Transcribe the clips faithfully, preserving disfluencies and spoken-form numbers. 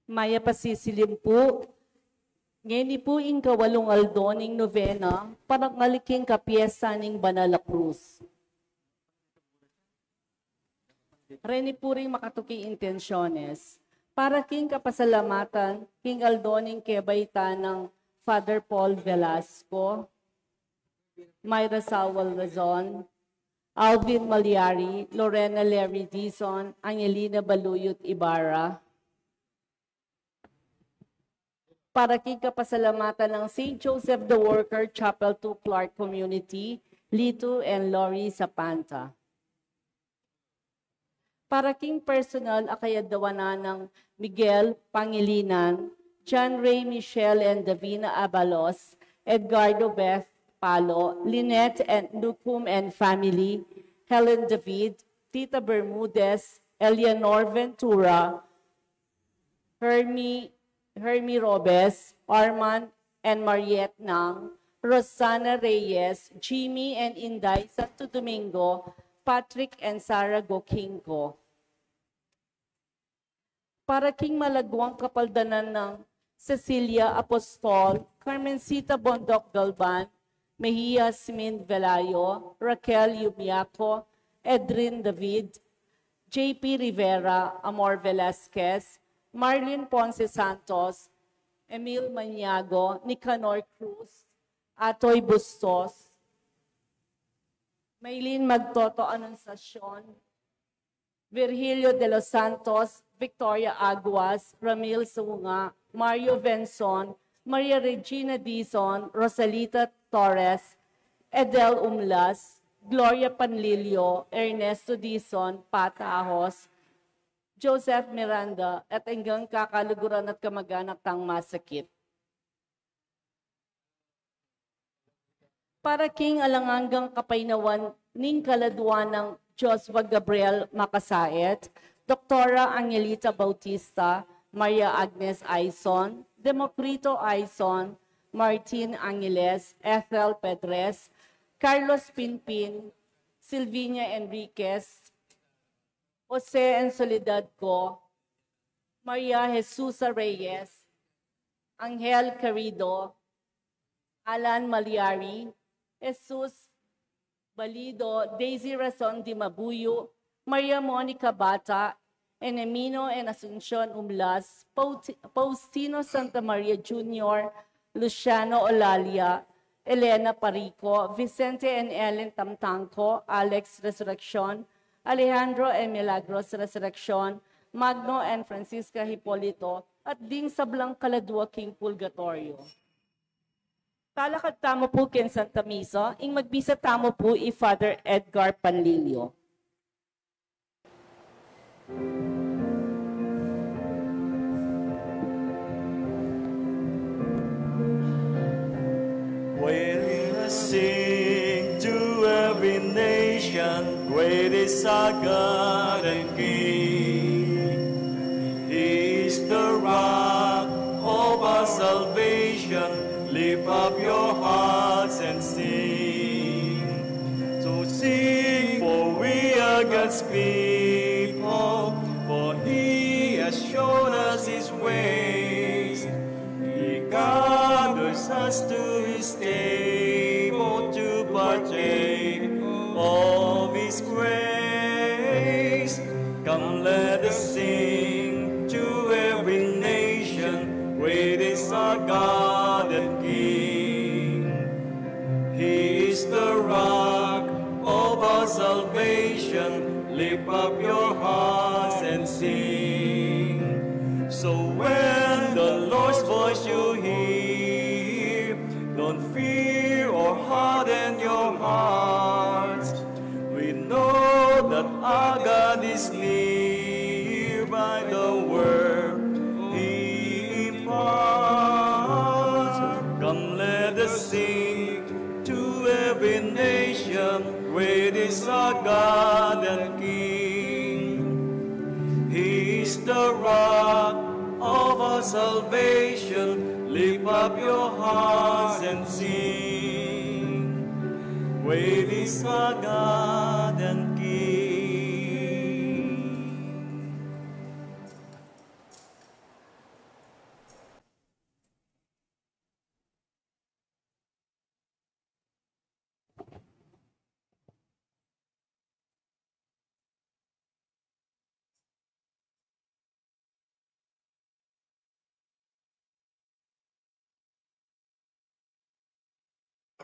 Mayap a sisilim pu. Ngeni pu ing kawalung aldo ning novena para ngan king kapiesta ning Banal a Krus. Reni pu ring makatuking intensyones. Para king kapasalamatan king aldo ning kebaitan nang Father Paul Velasco, Myra Sawal Razon, Alvin Maliari, Lorena Larry Dizon, Angelina Baluyot Ibarra. Para king kapasalamatan nang Saint Joseph the Worker Chapel two Clark Community, Lito and Lori Sapanta. Para king personal a kayadwanan nang Miguel Pangilinan, John Ray, Michelle and Davina Abalos, Edgardo, Beth Palo, Lynette and Nukum and family, Helen David, Tita Bermudez, Eleanor Ventura, Hermie, Hermie Robes, Armand and Mariette Nang, Rosana Reyes, Jimmy and Inday Santo Domingo, Patrick and Sarah Gokingo. Para king malaguang kapaldanan nang Cecilia Apostol, Carmencita Bondoc Galban, Mejia Simin Velayo, Raquel Yumiaco, Edrin David, J P Rivera, Amor Velasquez, Marlin Ponce Santos, Emil Maniago, Nicanor Cruz, Atoy Bustos, Maylin Magtoto Anunciacion, Virgilio de los Santos, Victoria Aguas, Ramil Sunga, Mario Venson, Maria Regina Dizon, Rosalita Torres, Edel Umlas, Gloria Panlilio, Ernesto Dizon, Pat Ahos, Joseph Miranda, at anggang kakaluguran at kamag-anak tang masakit. Para king alang anggang kapaynawan ning kaladwa nang Joshua Gabriel Macasaet, Doktora Angelita Bautista, Maria Agnes Aison, Democrito Aison, Martin Angeles, Ethel Pedres, Carlos Pinpin, Silvina Enriquez, Jose and Soledad Go, Maria Jesusa Reyes, Angel Querido, Alan Maliari, Jesus Balido, Daisy Rason de Mabuyo, Maria Monica Bata, Enemino and Asuncion Umlas, Pauti-, Faustino Santa Maria Junior, Luciano Olalia, Elena Parico, Vicente and Ellen Tamtangco, Alex Resurreccion, Alejandro and Milagros Resurreccion, Magno and Francisca Hipolito, at ding sablang kaladwa king purgatorio. Talakad tamu pu king Santa Misa, ing magbisa tamu pu i Father Edgar Panlilio. We'll sing to every nation, great is our God and King. He is the rock of our salvation. Lift up your hearts and sing. So sing, for we are God's people, for he has shown us his ways. He gathers us to his table to partake of his grace. Come, let us sing to every nation, great is our God and King. He is the rock of our salvation. Lift up your hearts and sing. So when the Lord's voice you hear, don't fear or harden your hearts. We know that our God is near by the word he imparts. Come, let us sing to every nation, great is our God and King. He is the rock of our salvation. Lift up your hearts and sing. Great is our God and King.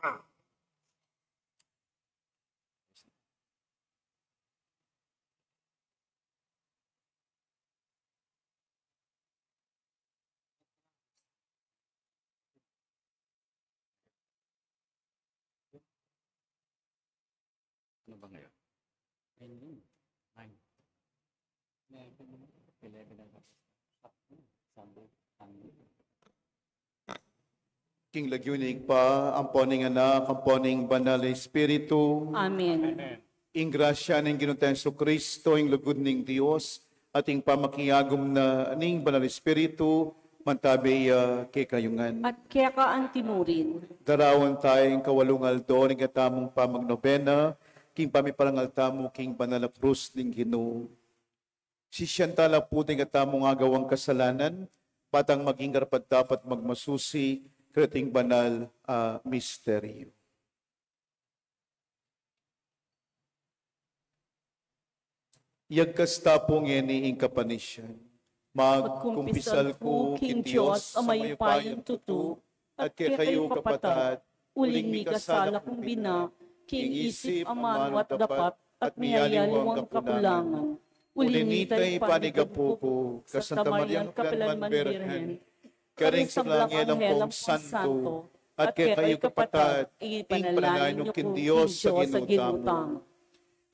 Ano ba ngayon? Ayun, nine. Eleven na ba? Sunday. Sunday. King lagyu ning Ibpa, ampo ning Anak, ampo ning Banal Espiritu. Amen. Amen. Ing grasya ning Ginu tang Jesucristo, ing lugud ning Dios, at ing pamakiagum na ning Banal Espiritu, mantabi ya kekayu ngan. At keka antimurin. Darawan taya ing kawalung aldo ning katamung pamagnobena, king pamiparangal tamu king banal a krus ning Ginu. Sisian tala pu ding katamung agawang kasalanan, bang maging karapat-dapat magmasusi kareting banal a misteryo. Yagkas ta pu ngeni ing kapanisian. Magkumpisal ku king Dios a mayupayang tutu, at kekayu kapatad, uling mikasala kung bina, king isip, amanu at dapat, at miyaliwang kakulangan. Uli nita, ipanigapu ku, ka Santa Mariang kapilanman Birhen, karing sablang anghel ampong santo, at kekayu kapatad, ing panalangin yu king Dios a Ginu tamu.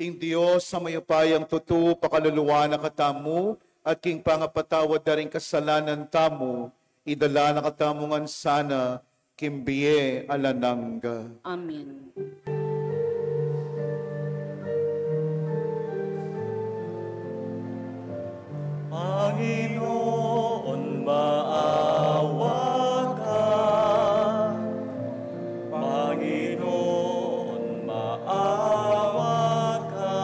Ing Dios a mayupayang tutu, pakaluluan na katamu, at king pangapatawad da ring kasalanan tamu, idala na katamu ngan sana king bie alang angga. Amen. Panginoon, maawa ka. Panginoon, maawa ka.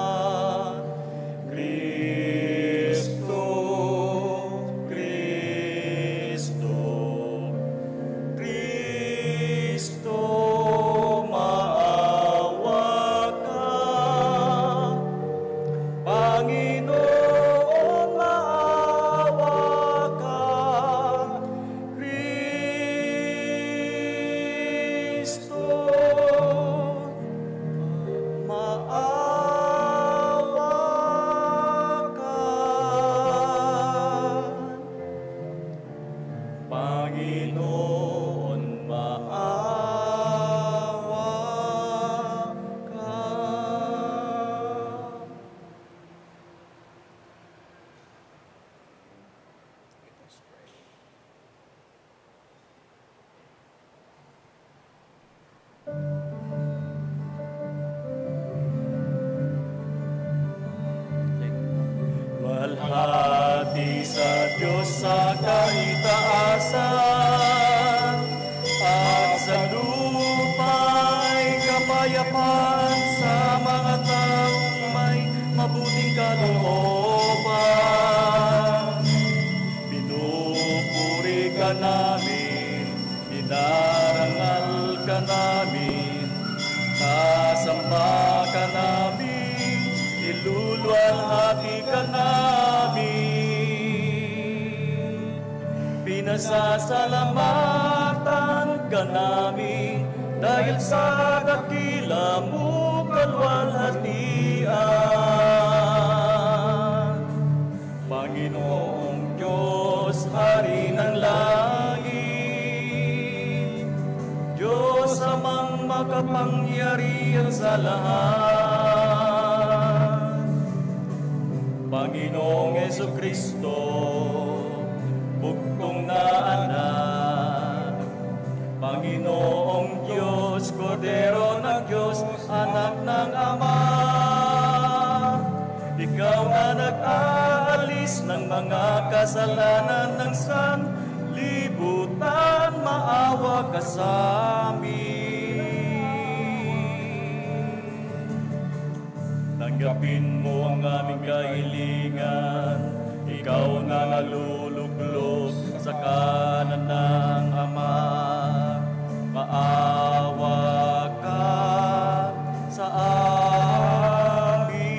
Kristo, Kristo, Kristo, maawa ka. Panginoon, maawa ka. Kristo, maawa ka. Panginoon, maawa ka. Luwalhati sa Dios sa kaitaasan, at sa lupa ing kapayapan sa mga taong may mabuting kalooban. Pinupuri ka namin, dinarangal ka namin, sasamba ka namin, iluluwalhati ka namin. Pinasasalamatan ka namin dahil sa dakila mung kaluwalhatian. Panginoong Diyos, Hari ng langit, Diyos Amang makapangyarihan sa lahat, Panginoong Jesucristo, bugtung na Anak, Panginoong Diyos, Kordero ng Diyos, Anak ng Ama, ikaw na nag-aalis ng mga kasalanan ng sanlibutan, maawa ka sa amin. Tanggapin mo ang aming kahilingan, ikaw na naluluklok sa kanan ng Ama, maawa ka sa amin.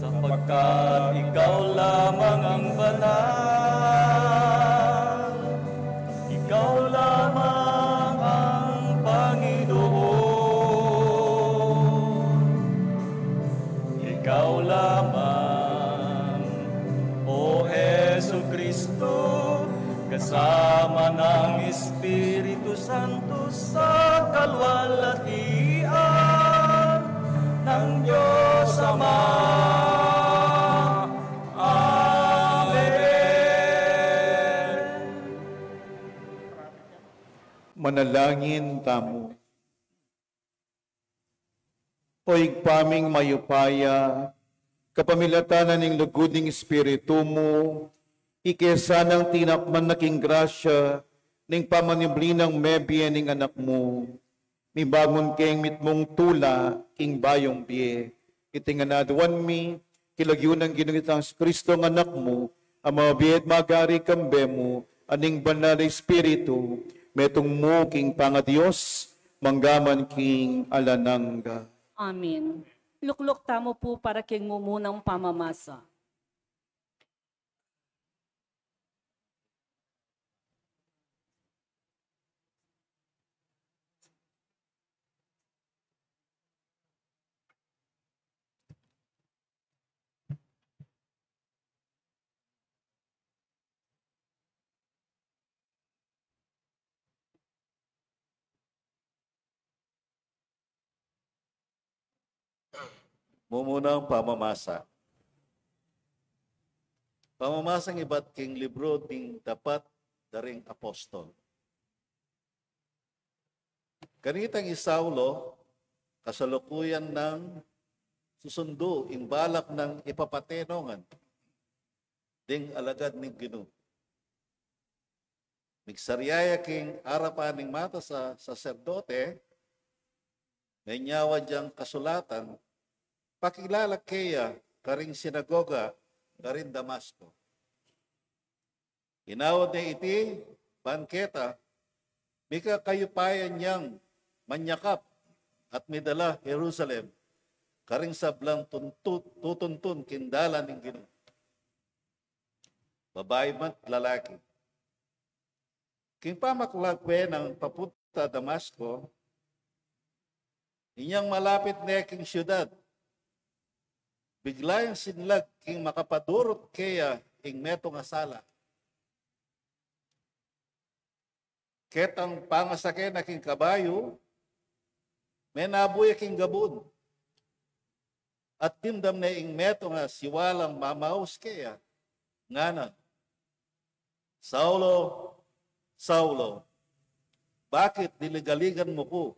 Sapagkat ikaw lamang ang banal, Sama ng Espiritu Santo sa kalwalatian ng Diyos Ama. Amen. Manalangin tamu. O Ibpa ming mayupaya, kapamilatan na ning lugud ning Espiritu mu, ike sanang tinakman na king grasya ning pamanyubli nang mebie ning Anak mu, mibangun keng mitmung tula king bayung bie. Iti ngan aduan mi, king lagyu nang Ginu itang Jesucristo a Anak mu, a mabie at magari kambe mu, at ning Banal a Espiritu, metung mu king pangaDios, mangga man king alang angga. Amen. Lukluk tamu pu para king mumunang pamamasa. Mumunang pamamasa. Pamamasang ibat king libro ding Dapat da ring Apostol. Kanitang i Saulo, kasalukuyan nang susundu ing balak nang ipapate no ngan ding alagad ning Ginu. Migsarya ya king arapan ning matas a saserdote, menyawa yang kasulatan, pakilala keya karing sinagoga karin Damasco. Inaud ne iti ban keta, mikakayupayan yang manyakap at midala Jerusalem karing sablang tuntu-, tutuntun king dalan ning Ginu, babai man lalaki. King pamaklagwe nang papunta Damasco, inyang malapit ne king siudad, bigla yang sinlag king makapadurut keya ing metung a sala. Ketang pangasake na king kabayu, menabu ya king gabun, at dimdam ne ing metung a siwalang mamaus keya, ngana, "Saulo, Saulo, bakit liligaligan mu ku?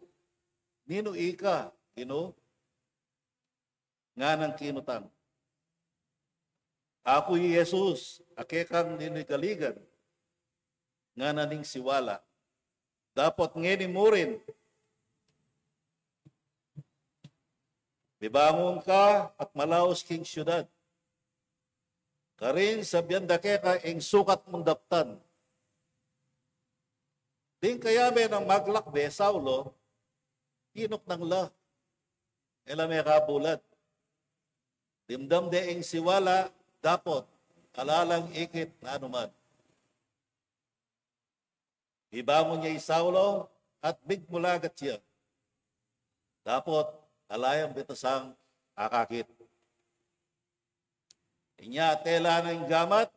Ninu ika, Ginu?" Nganang kinutang, "Aku i Jesus a kekang liligaligan," ngana ning siwala. "Dapot ngeni mu rin, mibangun ka at malaus king siudad, karin sabian da keka ing sukat mung daptan." Ding kayabe nang maglakbe Saulo, inuknang la, e la mekabulad. Dimdam de ing siwala, dapot ala lang ikit nanu man. Ibangun ya i Saulo at migmulagat ya. Dapot ala yang bitasang akakit. Inya tela na ing gamat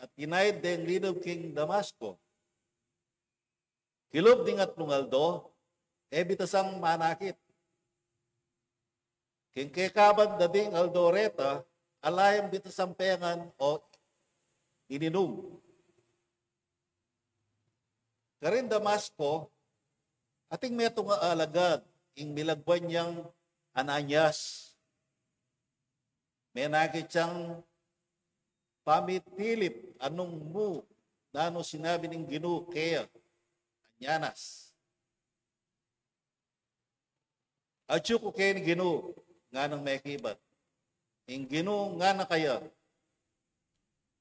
at inaid deng linub king Damasco. Kilub ding atlung aldo, e bitasang manakit. King kekaban da ding aldo reta, ala yang bitasang pengan o ininum. Karin Damasco, ating metung a alagad, ing milagwan yang Ananias. Menakit yang pamitilip anung mu nanu sinabi ning Ginu keya, Ananias. "Atyu ku keni Ginu," nganang mekibat. Ing Ginu ngana kaya,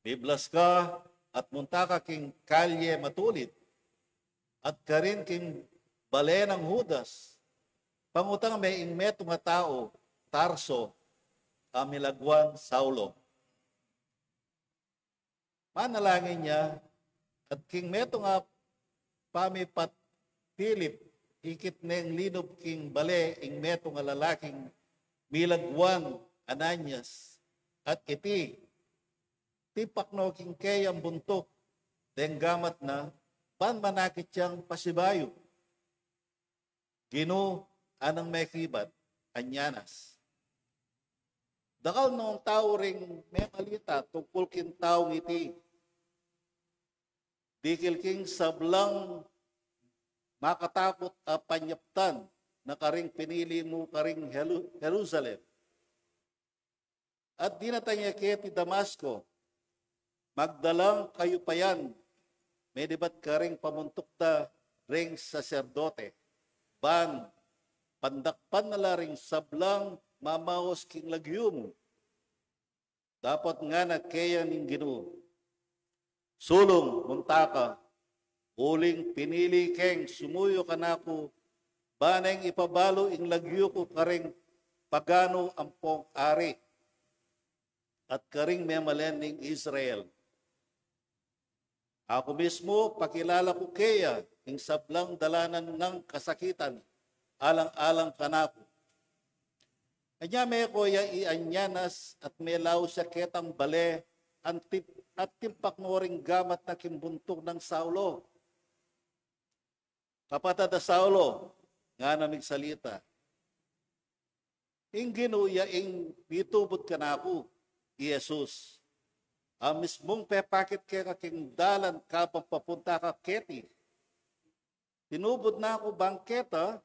"Miblas ka at munta ka king kalye matulid, at karin king bale nang Judas, pangutang me ing metung a tau Tarso a milagwan Saulo." Manalangin ya, at king metung a pamipatilip, ikit neng linub king bale ing metung a lalaking milagwan Ananias, at iti, tipak no king keyang buntuk, deng gamat na, ban manakit yang pasibayu. Ginu, anang mekibat, anyanas. Dakal nong tau ring memalita tungkul king taung iti. Dikil king sablang makatakut a panyaptan na karing pinili mu karing Jelu-, Jerusalem. At dinatang ya keti Damasco, magdalang kayupayan, melibat karing pamuntuk da ring saserdote, ban pandakpan na la ring sablang mamaus king lagyu mu. Dapot ngana keya ning Ginu, sulung, munta ka, uling pinili keng sumuyu kanaku, ban neng ipabalu ing lagyu ku karing paganu ampong ari, at karing memalen ning Israel. Aku mismu, pakilala ku keya ing sablang dalanan nang kasakitan, alang-alang kanaku. Anya meko ya i anyanas at melaus ya ketang bale, at tim-, at timpak no ring gamat na king buntuk nang Saulo. Kapatad a Saulo, ngana migsalita. Ing Ginu ya ing mitubud kanaku, i Jesus, a mismung pepakit keka king dalan kabang papunta ka keti. Tinubud na ku bang keta,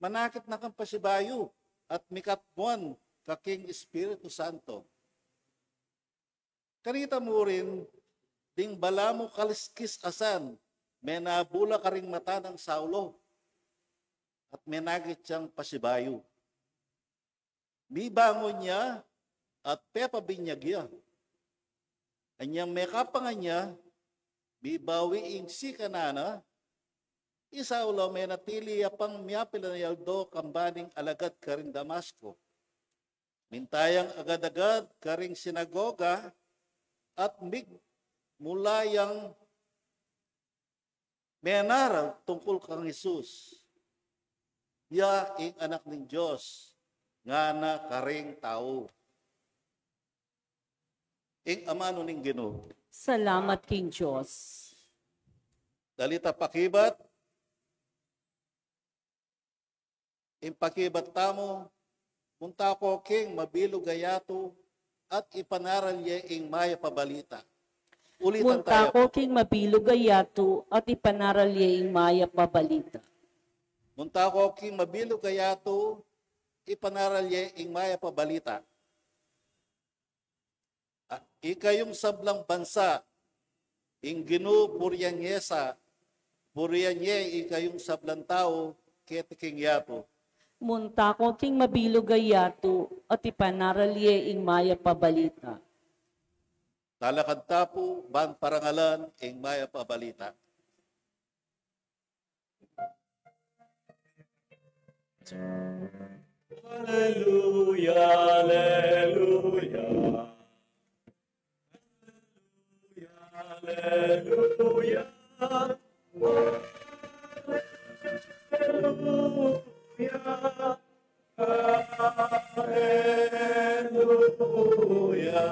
manakit na kang pasibayu, at mikatmuan ka king Espiritu Santo. Kanita mu rin, ding balamu kaliskis asan, menabula karing mata nang Saulo, at menakit yang pasibayu. Mibangun ya, at pepabinyag ya. Anyang mekapangan ya, mibawi ing sikanan na, i Saulo menatili ya pang miapilan a aldo kambaning alagad karin Damasco. Minta yang agad-agad karing sinagoga at migmula yang menaral tungkul kang Jesus. Ya ing Anak ning Dios, ngana karing tau. Ing amanu ning Ginu. Salamat king Dios. Dalit a pakibat, ing pakibat tamu, munta ko king mabilug a yatu, at ipanaral ye ing mayap a balita. Ulitan tamu. Munta ko king mabilug a yatu, at ipanaral ye ing mayap a balita. Munta ko king mabilug a yatu, ipanaral ye ing mayap a balita. Ah, ikayung sablang bansa, ing Ginu purian ye sa, purian ye ikayung sablang tau, keti king yatu. Munta ko king mabilug a yatu, at ipanaral ye ing mayap a balita. Talakad ta pu, ban parangalan ing mayap a balita. Alleluia, alleluia. Alleluia, alleluia. Alleluia.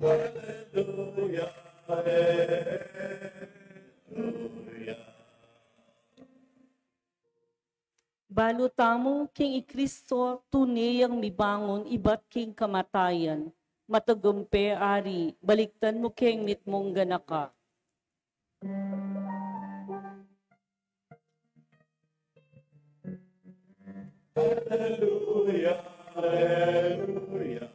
Alleluia. Alleluia. Balu tamu king i Kristo, tune yang mibangun ibat king kamatayan. Matagumpe Ari, baliktan mu keng mitmung ganaka. Alleluia, alleluia.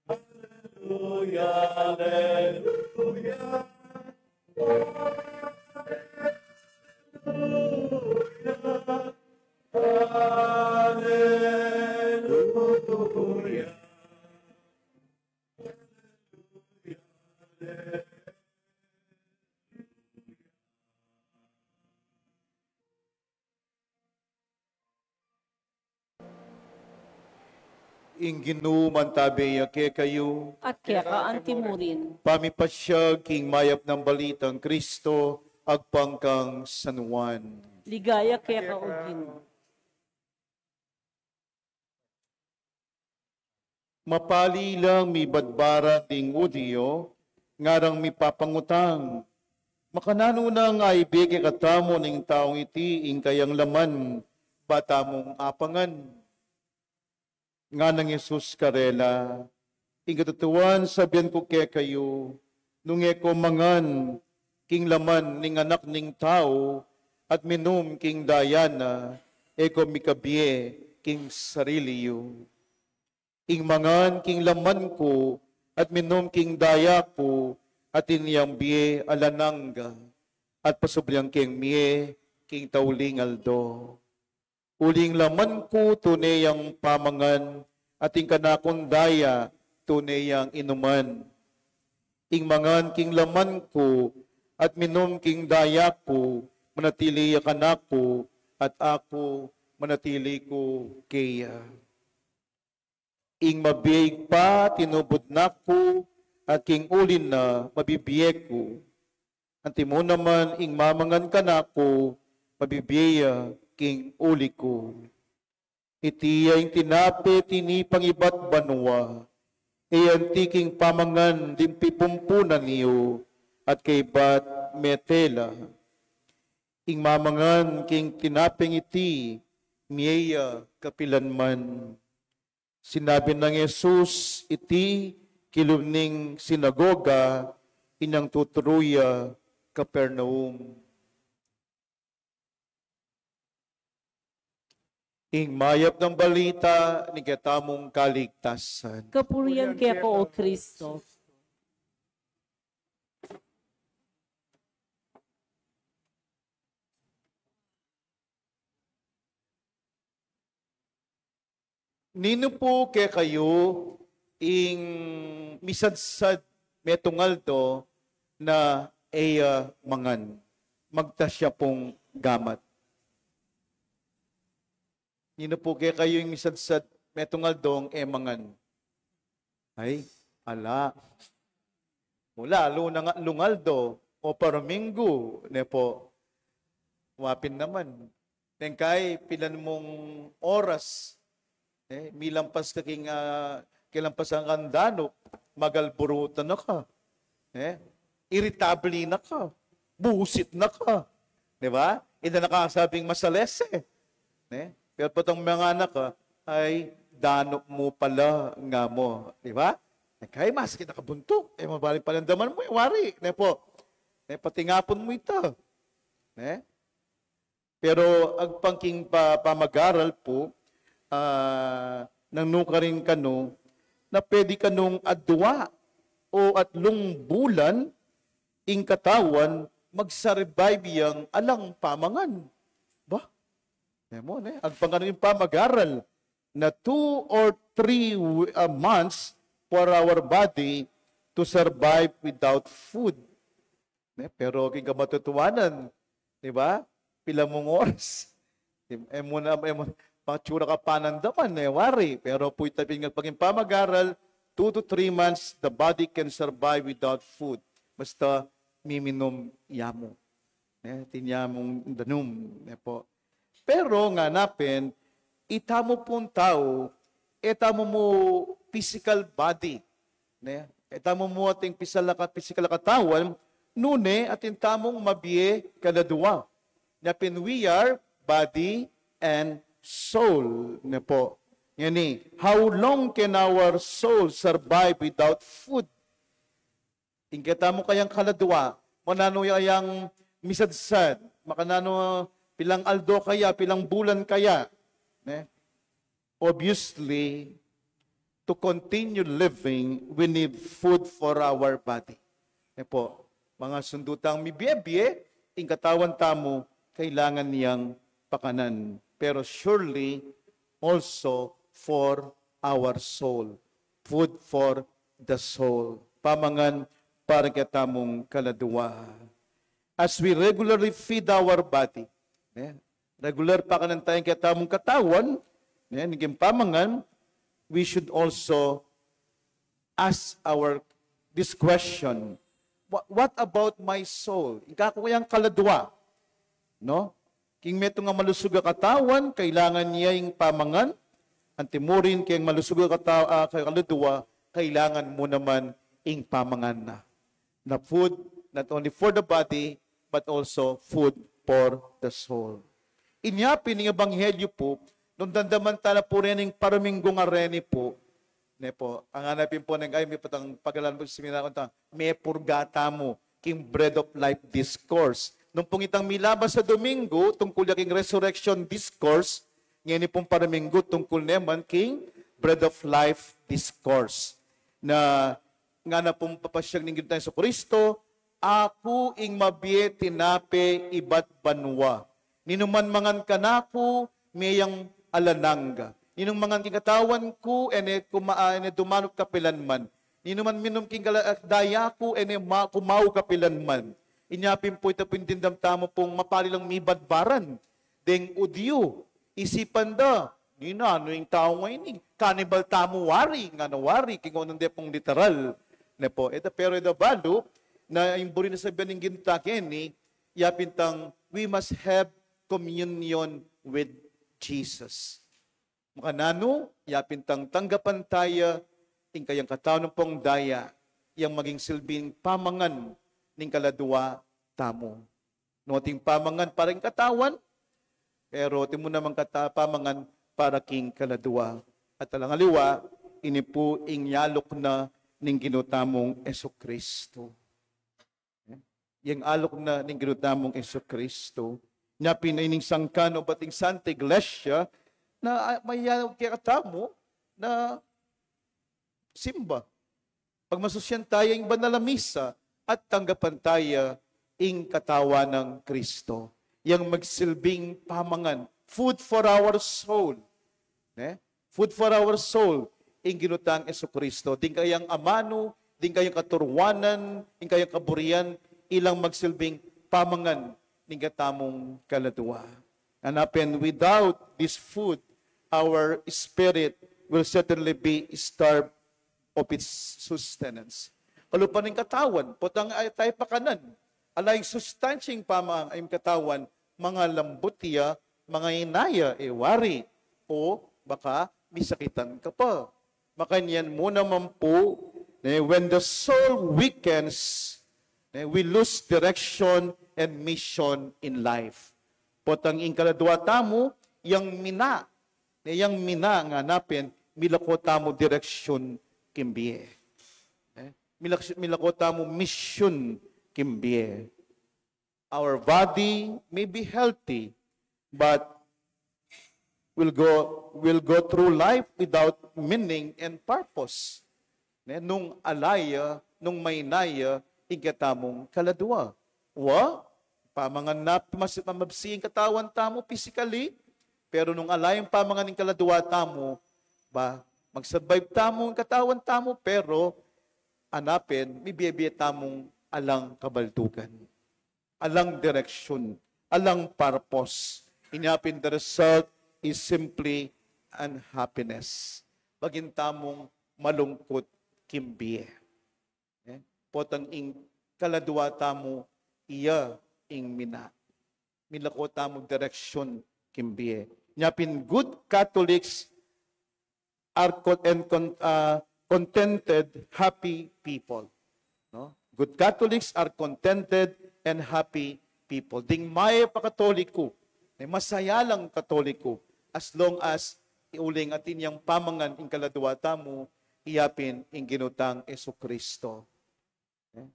Alleluia, alleluia. Alleluia. Alleluia. Ing Ginu mantabe ya kekayu. At keka antimurin. Pamipasiag king mayap nang balitang Kristo agpang kang San Juan. Ligaya keka, O Ginu. Mapali lang mibadbara ding Judio, Ngarang mipapangutang, makananu nang aibie kekatamu ning taung iti ing kayang laman ba tamung apangan? Nganang Jesus karela, ing katutuan sabian ku kekayu, nung e ko mangan king laman ning Anak ning Tau at minum king daya na, e ko mikabie king sarili yu. Ing mangan king laman ku at minum king daya ku, atin yang bie alang angga, at pasubli yang keng mie king tauling aldo. Uling laman ku tune yang pamangan, at ing kanakung daya tune yang inuman. Ing mangan king laman ku at minum king daya ku, manatili ya kanaku, at aku manatili ku keya. Ing mabie Ibpa, tinubud na ku, at king uli na mabibie ku. Antimu naman ing mamangan kanaku, mabibie ya king uli ku. Iti ya ing tinape tinipang ibat banua, e anti king pamangan ding pipumpunan yu, at kaybat mete la. Ing mamangan king tinapeng iti, mie ya kapilanman. Sinabi nang Jesus iti kilub ning sinagoga, inyang tuturu ya Capernaum. Ing mayap nang balita ning ketamung kaligtasan. Kapurian keka, O Kristo. Ninu pu kekayu ing misadsad metung aldo na e ya mangan, magtas ya pung gamat? Ninu pu kekayu ing misadsad metung aldong e mangan? Ay, ala. Mula, luna nga, lungaldo, o parominggu, ne pu. Wa pin naman. Neng kai, pilan mung oras, eh, milampas ka king, ah, kilampasan kang danup, magalburutan na ka. Eh, irritabli na ka. Busit na ka. Di ba? Ida na kasabing masalese. Ne? Pero potang mga anak ka, ay, danup mu pala nga mu. Di ba? Eh, kaya maski nakabuntuk, eh, mabalik palandaman mu, eh, wari. Ne pu? Eh, patingapun mu ita. Ne? Pero agpang king pa-, pamagaral pu, ah, nang nukarin kanu, na pwede kanung adua o atlung bulan, ing katawan, magsurvive yang alang pamangan. Ba? Ne mu, ne? Agpang kanu ing pamagaral, na two or three w-, ah, months for our body to survive without food. Ne? Pero king kamatutuanan, di ba? Pila mung oras? E mu na, e mu, matsura ka panandaman, ne, wari. Pero pu ita pin agpang king pamagaral, two to three months, the body can survive without food. Basta miminum ya mu. Ne? Atin ya mung danum, ne pu. Pero ngana pin, itamu pung tau, e tamu mu physical body, ne? E tamu mu atin physical a ka-, physical a katawan, nune atin tamung mabie kaladua. Nya pin, we are body and soul, ne pu. Ngeni, how long can our soul survive without food? Ing ketamu kayang kaladua, makananu ya kayang misadsad, makananu, pilang aldo kaya, pilang bulan kaya, ne? Obviously, to continue living, we need food for our body. Ne pu, mangasundu tang mibie-bie, ing katawan tamu, kailangan yang pakanan. Pero surely, also for our soul. Food for the soul. Pamangan para ketamung kaladua. As we regularly feed our body, ne? Regular pakanan taya ing ketamung katawan, ne? Ning pamangan, we should also ask our, this question, "Wha-, what about my soul?" Ing kaku yang kaladua, no? King metung a malusug a katawan, kailangan ya ing pamangan. Antimurin king malusug a kata-, ah, kaladua, kailangan mu naman ing pamangan na. na food not only for the body, but also food for the soul. Inya pin ing ebanghelyo pu, nung damdaman ta na pu rening paraminggu a reni pu, ne pu, ang hanapin pu neng, ay, mipatang pagalan pu, seminar, unta, mepurga tamu king Bread of Life Discourse. Nung pung itang milabas a Domingo, tungkul ya king Resurrection Discourse, ngeni pung paraminggu, tungkul naman king Bread of Life Discourse. Na ngana pung papasyag ning Ginu tang Jesucristo, "Aku ing mabie tinape ibat banua. Ninuman mangan kanaku, meyang alang angga. Ninung mangan king katawan ku, e ne kuma-, e ne dumanup kapilanman. Ninuman minum king kala-, daya ku, e ne ma-, kumau kapilanman." Inya pin pu ita pu ing dimdam tamu pung mapali lang mibadbaran deng Judio. Isipan da, "Ninanu ing tau ngeni? Cannibal tamu wari?" Ngana wari, king onan de pung literal. Ne pu, e da, pero e da balu na ing buri nang sabian ning Ginu ta keni, ya pin tang, we must have communion with Jesus. Makananu? Ya pin tang tanggapan taya ing kayang katawan ampong daya, yang maging silbing pamangan ning kaladua tamu. Nung atin pamangan para king katawan, pero atin mu namang kata-, pamangan para king kaladua. At alang aliwa, ini pu ing alok na ning Ginu tamung Jesucristo. Yang alok na ning Ginu tamung Jesucristo. Nya pin ining sangkan o bating Santa Iglesia na, ah, mayayalok kekatamu na simba. Pagmasusyan taya ing banal a misa at tanggapan taya ing katawan nang Kristo. Yang magsilbing pamangan, food for our soul. Ne? Food for our soul, ing Ginu tang Jesucristo. Ding kayang amanu, ding kayang katuruanan, ding kayang kaburian, ilang magsilbing pamangan ning katamung kaladua. Hanapin, without this food, our spirit will certainly be starved of its sustenance. Kalupa ning katawan, potang ay tayo pakanan, ala ing sustansya ing pamang, ing katawan, mangalambut ya, mangaina ya, e wari, o baka misakitan ka pa. Makanyan mu naman pu, ne, when the soul weakens, ne, we lose direction and mission in life. Potang ing kaladua tamu, yang mina, ne, yang mina ngana pin, milako tamu direksyun king bie. Ne? Milak-, milako tamu misyun king bie. Our body may be healthy, but we'll go, we'll go through life without meaning and purpose. Ne, nung ala ya, nung maina ya ing katamung kaladua. Wa, pamangan na, mas, mamabsi ing katawan tamu physically, pero nung ala yang pamangan ing kaladua tamu, ba, mag-survive tamu ing katawan tamu, pero hanapin, mibie-bie tamung alang kabaldugan, alang direksyun, alang purpose. Inya pin the result is simply unhappiness. Maging tamung malungkut king bie. Eh? Potang ing kaladua tamu, iya ing mina. Milako tamu direksyun king bie. Nya pin good Catholics are con-, and con-, uh, contented, happy people. No? Good Catholics are contented and happy people. Ding mayap a Katoliko, ne, masaya lang Katoliko, as long as uling atin yang pamangan ing kaladua tamu, iya pin ing Ginu tang Jesucristo. Eh?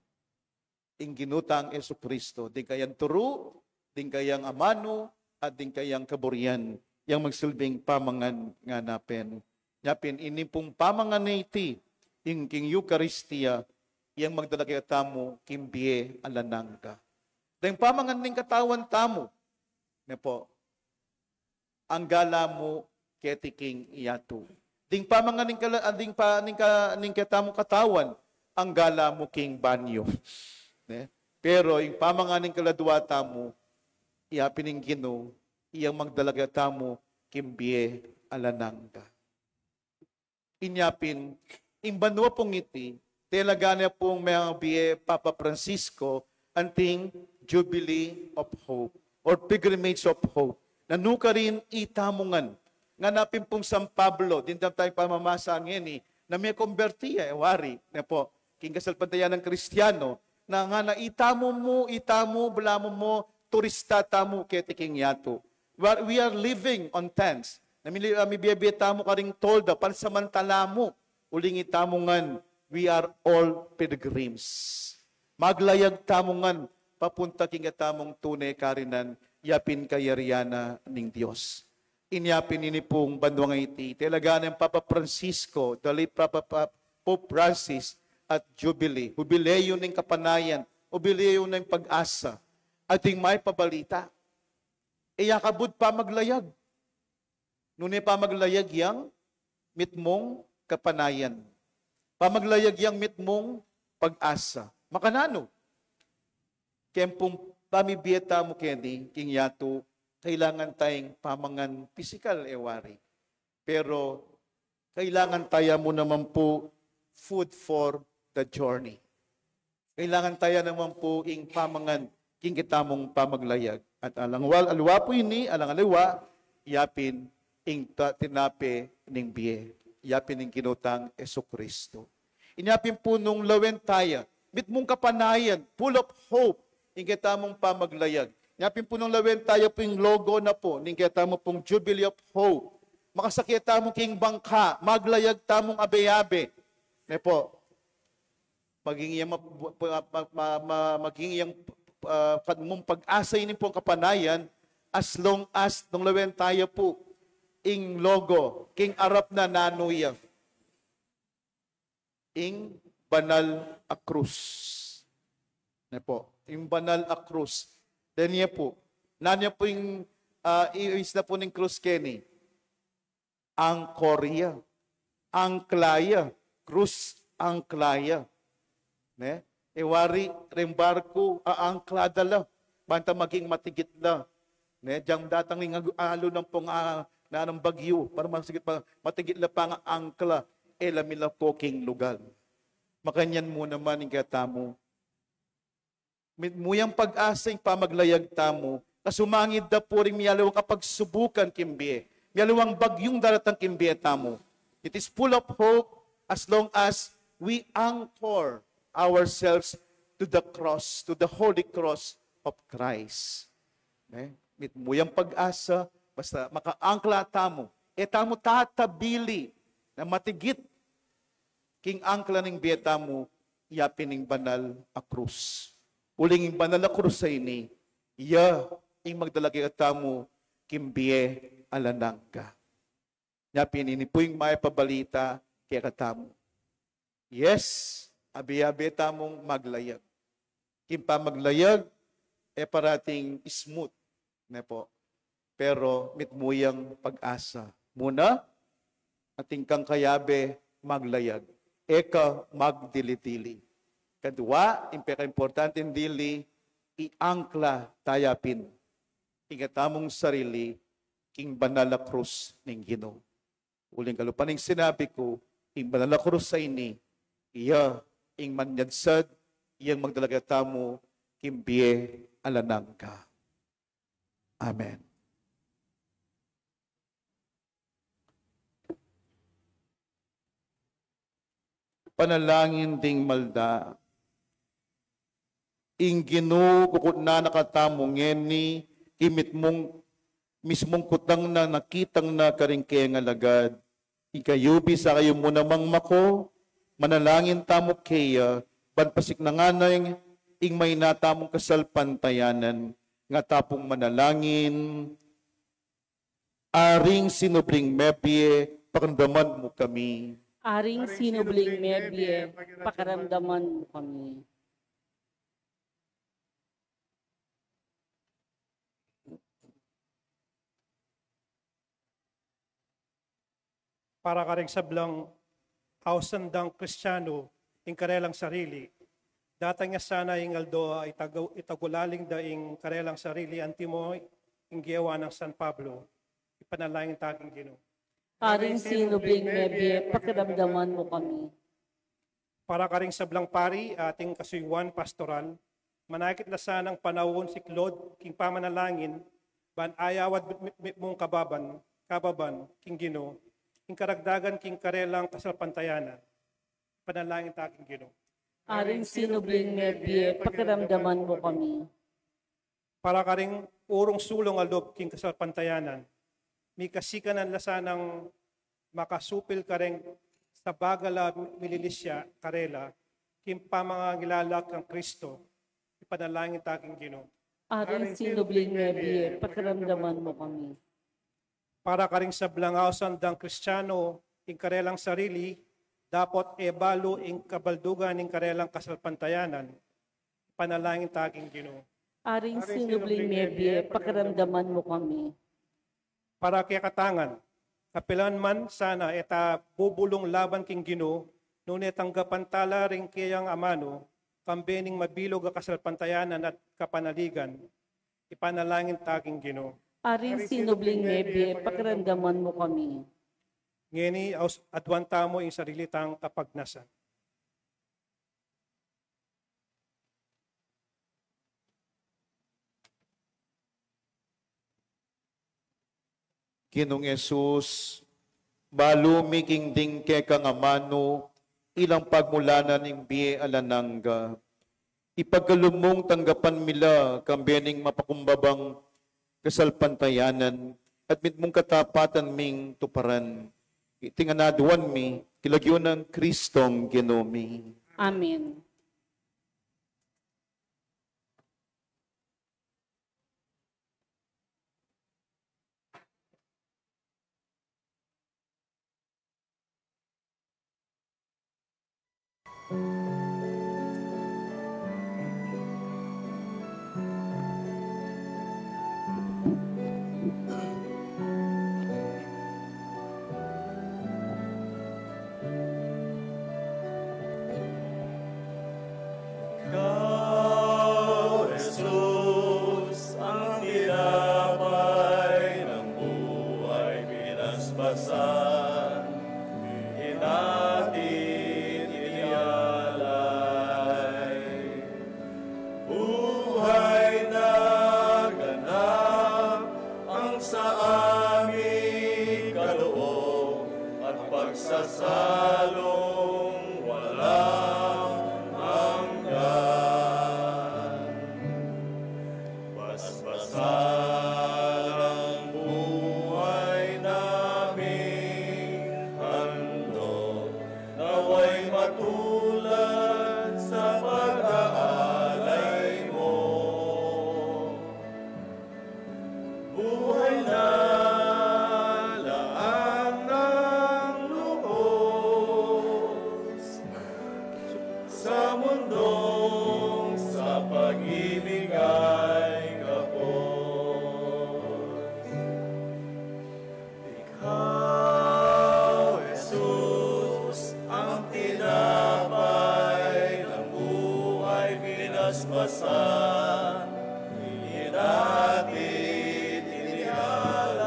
Ing Ginu tang Jesucristo, ding kayang turu, ding kayang amanu, at ding kayang kaburian, yang magsilbing pamangan ngana pin. Nya pin, ini pung pamangan a iti, ing king Eukaristia, yang magdala kekatamu king bie alang angga. Ding pamangan ning katawan tamu, ne pu, angga la mu keti king yatu. Ding pamangan ning kala-, ah, ding pa-, ning ka-, ning kekatamung katawan, angga la mu king banyu. Ne? Pero ing pamangan ning kaladua tamu, iya pin ing Ginu, iyang magdala kekatamu king bie alang angga. Inya pin, ing banua pung iti, talaga na pung mebie Papa Francisco, anting Jubilee of Hope or Pilgrimage of Hope. Nanu karin itamu ngan? Ngana pin pung San Pablo, dimdam taya ing pamamasa ngeni, na mekomberti ya, e wari, ne pu, king kasalpantayanan Kristiano, Na ngana, itamu mu, itamu, balamu mu, turista tamu keti king yatu. We are, we are living on tents. Na mili-, ah, mibie-bie tamu karing tolda, pansamantala mu, uling itamu ngan, we are all pilgrims. Maglayag tamu ngan, papunta king ketamung tune karinan, ya pin kayarian na ning Dios. Inya pin ini pung banua ngeni, talaga nang Papa Francisco, the late Papa, Pa-, Pope Francis, at Jubilee, Hubileo ning kapanayan, Hubileo ning pag-asa, ating maipabalita. E ya kabud pamaglayag. Nune pamaglayag yang mitmung kapanayan. Pamaglayag yang mitmung pag-asa. Makananu? Keng pung pamibie tamu keni king yatu, kailangan tayang pamangan pisikal, e wari. Pero kailangan taya mu naman pu food for the journey. Kailangan taya naman pu ing pamangan king ketamung pamaglayag. At alang wal-, aliwa pu ini, alang aliwa, ya pin ing ta-, tinape ning bie, ya pin ing Ginu tang Jesucristo. Inya pin pu nung lawen taya, mitmung kapanayan, full of hope, ing ketamung pamaglayag. Inya pin pu nung lawen taya pu ing logo na pu ning ketamu pung Jubilee of Hope. Makasakit tamu king bangka, maglayag tamung abe-abe. Ne pu? Maging yang ma-, ma-, ma-, ma-, maging yang, ah, pag-, mung pag-asa ini pung kapanayan, as long as nung lawen taya pu ing logo, king arap na nanu ya, ing banal a krus. Ne pu, ing banal a krus. Then ya pu, nanu ya pu ing, ah, i-, isna pu ning krus keni? Angkor ya. Angkla ya. Krus angkla ya. Ne? E wari, ring barku, aangkla da la. Banta maging matigit la. Ne? Diyang datang ing agu-, alu nang pung, ah, nanung bagyu. Para masigit pa, matigit la pang angkla. E la milako king lugal. Makanyan mu naman ing ketamu. Mitmu yang pag-asa ing pamaglayag tamu, kasumangid da pu ring mialiwang kapagsubukan king bie, mialiwang bagyung daratang king bie tamu. It is full of hope as long as we anchor ourselves to the cross, to the holy cross of Christ. Ne? Mitmu yang pag-asa, basta makaangkla tamu, e tamu tatabili na matigit king angkla ning bie tamu, ya pin ing banal a krus. Uling ing banal a krus a ini, ya ing magdala kekatamu king bie alang angga. Ya pin ini pu ing maipabalita kekatamu. Yes, abe-abe tamung maglayag. King pamaglayag, e parating smooth, ne pu? Pero mitmu yang pag-asa. Muna, atin kang kayabe maglayag. E ka magdili-dili. Kadua, ing pekaimportanteng dili, iangkla taya pin ing ketamung sarili king banal a krus ning Ginu. Uling kalupa ning sinabi ku, ing banal a krus a ini, iya ing manyadsad, yang magdala kekatamu king bie alang angga. Amen. Panalangin ding malda. Ing Ginu kukutnan na katamu ngeni, king mitmung, mismung kutang na nakitang na karing kayang alagad. Ikayu, bisa kayu mu namang mako, manalangin tamu keya, ban pasiknangan na ing, ing maina tamung kasalpantayanan, nga tapung manalangin. Aring sinubling mebie, pakiramdaman mu kami. Aring sinubling mebie, pakiramdaman mu kami. Para karing sablang ausan dang Kristiano ing karelang sarili, datang ya sana ing aldo a itagu-, itagulaling da ing karelang sarili antimo ing gewa nang San Pablo. Ipanalangin ta king Ginu. Aring sinubling mebie, pakiramdaman mu kami. Para karing sablang pari, ating kasuyuan pastoral, manakit la sanang panaun siklaud king pamanalangin, ban ayawad mit-, mit-, mitmung kababan, kababan king Ginu, ing karagdagan king karelang kasalpantayanan. Panalangin ta king Ginu. Aring sinubling mebie, pakiramdaman mu kami. Para karing urung sulung a lub king kasalpantayanan, mikasikan la sanang makasupil kareng sabagal a mililisya karela king pamangangilala kang Kristo, ipanalangin ta king Ginu. Aring sinubling mebie, pakiramdaman mu kami. Para karing sablang ausan dang Kristiano ing karelang sarili, dapot e balu ing kabaldugan ning karelang kasalpantayanan, ipanalangin ta king Ginu. Aring sinubling mebie, pakiramdaman mu kami. Para kekatangan, kapilan man sana e ta bubulung laban king Ginu, nune tanggapan ta la ring keyang amanu, kambe ning mabilug a kasalpantayanan at kapanaligan, ipanalangin ta king Ginu. Aring sinubling mebie, pakiramdaman mu kami. Ngeni, aus-, aduan tamu ing sarili tang kapagnasan. Ginung Jesus, balu mi king ding kekang amanu, ilang pagmulanan ning bie alang angga. Ipagkalub mung tanggapan mi la, kambe ning mapakumbabang kasalpantayanan, at mitmung katapatan ming tuparan. Iti ngan aduan mi, king lagyu nang Kristong Ginu mi. Amen. Ikaw, Jesus, ang tinapay ng buhay pinaspasan, hinati, inialay. Buhay na ganap ang sa aming kaloob at pagsasalong walang hanggan. Basbasan ang buhay naming handog, nawa'y matulad sa pag-aalay mo. Buhay na laang ng lubos sa mundong sa pag-ibig ay kapos. Ikaw, Jesus, ang tinapay ng buhay pinaspasan, hinati't inialay.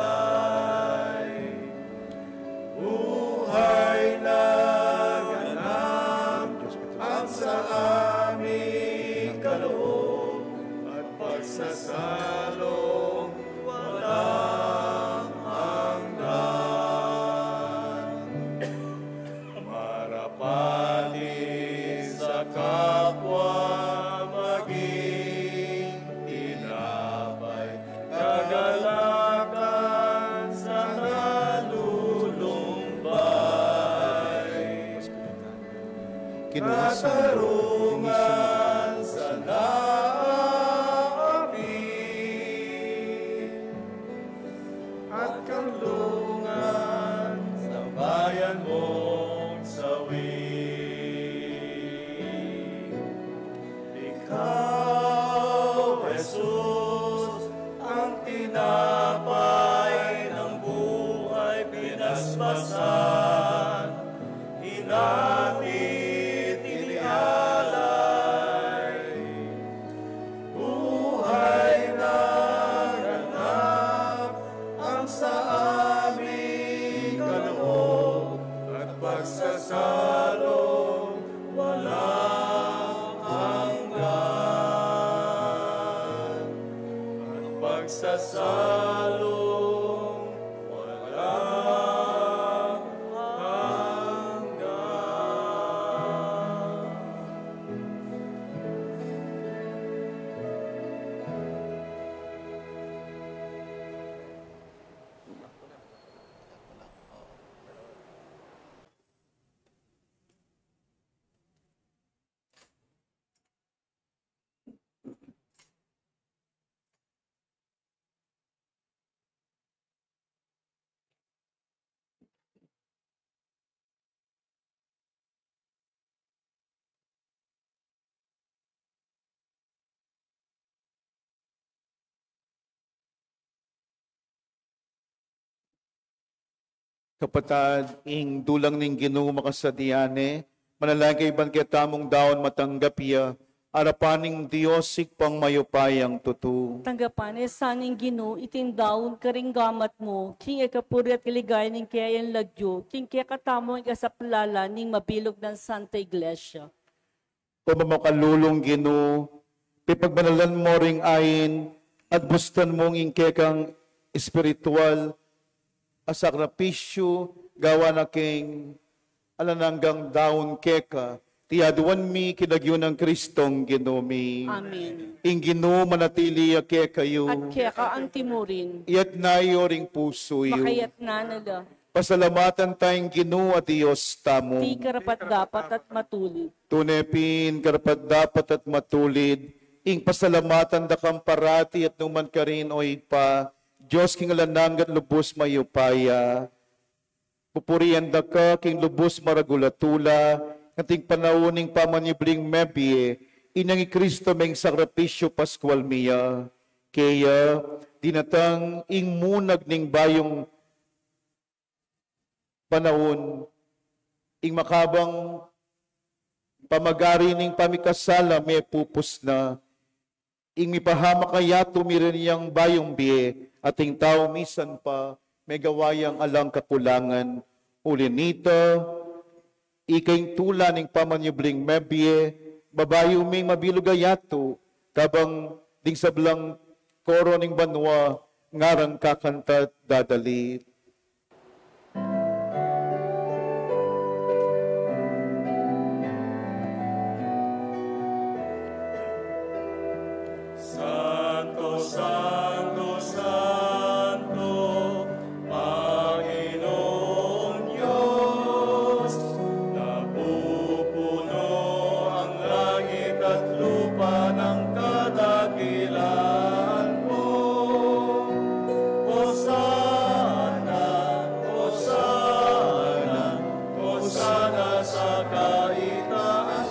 Buhay na ganap ang sa aming kaloob at pagsasalong walang hanggan. Marapati sa kapwa maging tinapay, kagalakan sa nalulumbay. Kinuha sa mundo, katarungan sa naapi, at kanlungan sa bayan mong sawi. Ikaw, Jesus, ang tinapay ng buhay pinaspasan, hinati't inialay. Buhay na ganap ang sa aming kaloob at pagsasalong walang hanggan. At pagsasalong walang hanggan. Kapatad, ing dulang ning Ginu makasadya ne, manalangin kayu ban kekatamung daun matanggap ya, arapan ning Dios Ibpang mayupayang tutu. Tanggapan ne sa ning Ginu iting daun karing gamat mu, king ikapuri at kaligayan ning kayang lagyu, king kekatamung ikasaplala ning mabilug nang Santa Iglesia. O mamakalulung Ginu, pepagbanalan mu ring ain, at bustan mung ing kekang espiritual a sakripisyu, gawan na king alang anggang daun keka, iti aduan mi king lagyu nang Kristong Ginu mi. Amen. Ing Ginu manatili ya kekayu. At keka anti mu rin. Iyatas yu ring pusu yu. Makayatas na la. Pasalamatan taya ing Ginu a Dios tamu. Iti karapat-dapat at matulid. Tune pin karapat-dapat at matulid ing pasalamatan da kang parati at nu man karin, O Ibpa, Dios king alang angga at lubus mayupaya. Pupurian da ka king lubus maragul a tula, karing panaun ning pamanyubling mebie, inyang i Kristo meng sakripisyu paskual mi ya. Keya, dinatang ing munag ning bayung panaun, ing makabang pamagari ning pamikasala mepupus na, ing mipahamak a yatu mirin yang bayung bie, at ing tau misan pa megawa yang alang kakulangan. Uli nita, ika ing tula ning pamanyubling mebie, babayu ming mabilug a yatu, kabang ding sablang koro ning banua ngarang kakanta't dadalit. Santo, santo, santo, Panginoong Diyos, napupuno ang langit at lupa ng kadakilaan mo. Hosana, Hosana, Hosana sa kaitaasan.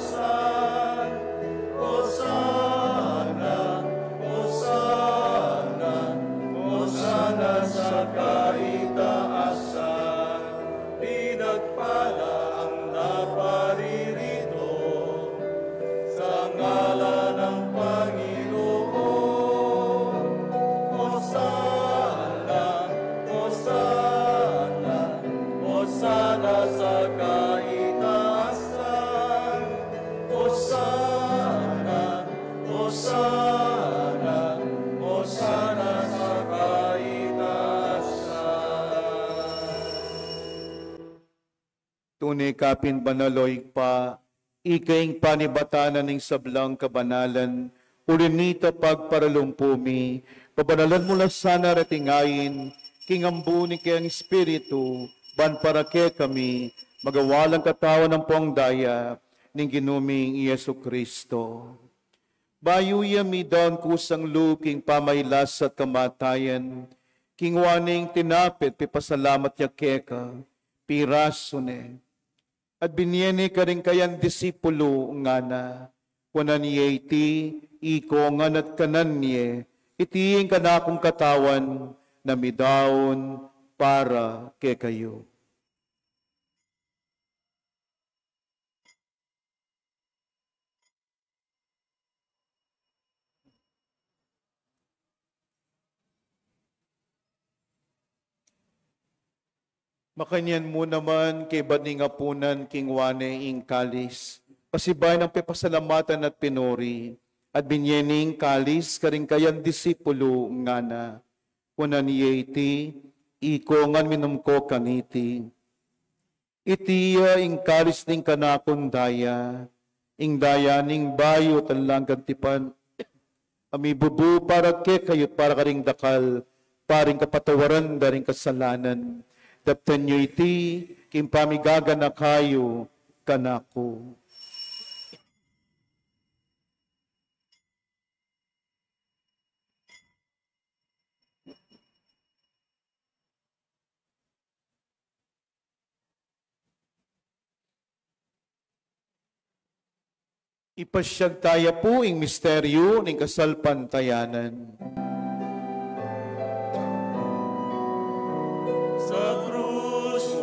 Hosana, Hosana, Hosana sa kaitaasan. Pinagpala ang naparirito sa ngalan ng Panginoon. Hosana, Hosana, Hosana sa kaitaasan. Hosana, Hosana, Hosana sa kaitaasan. Tune ka pin banal, O Ibpa, ika ing panibatan ning sablang kabanalan, uli nita pagparalumpu mi, pabanalan mu la sana reting ain, king ambun ning kayang Espiritu, ban para kekami, magawa lang katawan ampong daya, ning Ginu ming Jesucristo. Bayu ya midaun kusang lub king pamailas at kamatayan, kinua ne ing tinape at pepasalamat ya keka, pirasu ne, at binie ne karing kayang disipulu, ngana: Kuanan ye iti ikongan at kanan ye, iti ing kanakung katawan na midaun para kekayu. Makanyan mu naman, kaybat ning apunan, kinua ne ing kalis, pasibayu nang pepasalamatan at pinuri, at binie ne ing kalis karing kayang disipulu, ngana: Kuanan ye iti ikongan, minum ko kaniti. Iti ya ing kalis ning kanakung daya, ing daya ning bayu at alang anggang tipan, a mibubu para kekayu at para karing dakal, para ing kapatawaran da ring kasalanan. Daptan yu iti king pamigaganaka yu kanaku. Ipasyag taya pu ing misteryu ning kasalpantayanan. Sa krus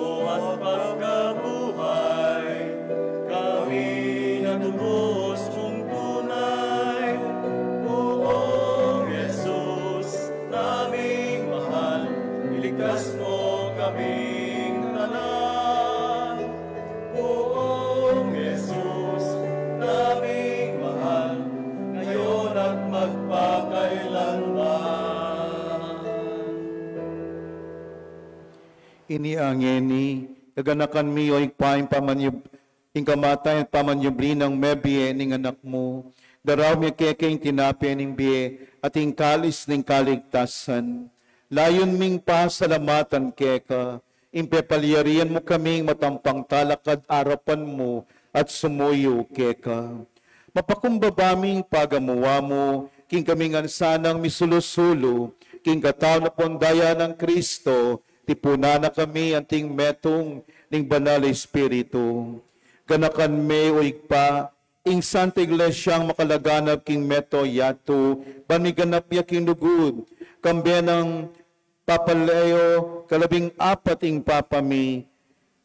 Ini ngeni, gaganakan mi, o Ibpa, ing pamanyub-, ing kamatayan at pamanyubli nang mebie ning Anak mu. Daraun mi keka ing tinape ning bie at ing kalis ning kaligtasan. Layun ming pasalamatan keka, ing pepalyarian mu kaming matampang talakad arapan mu at sumuyu keka. Mapakumbaba ming pagamuan mu, king kami ngan sanang misulu-sulu king katawan ampon daya nang Kristo, tipunan na kami anting metung ning Banal a Espiritu. Ganakan me, o Ibpa, ing Santa Iglesiang makalaganap king mabilug a yatu, ban miganap ya king lugud, kambe nang Papa Leo kalabing apat ing Papa mi,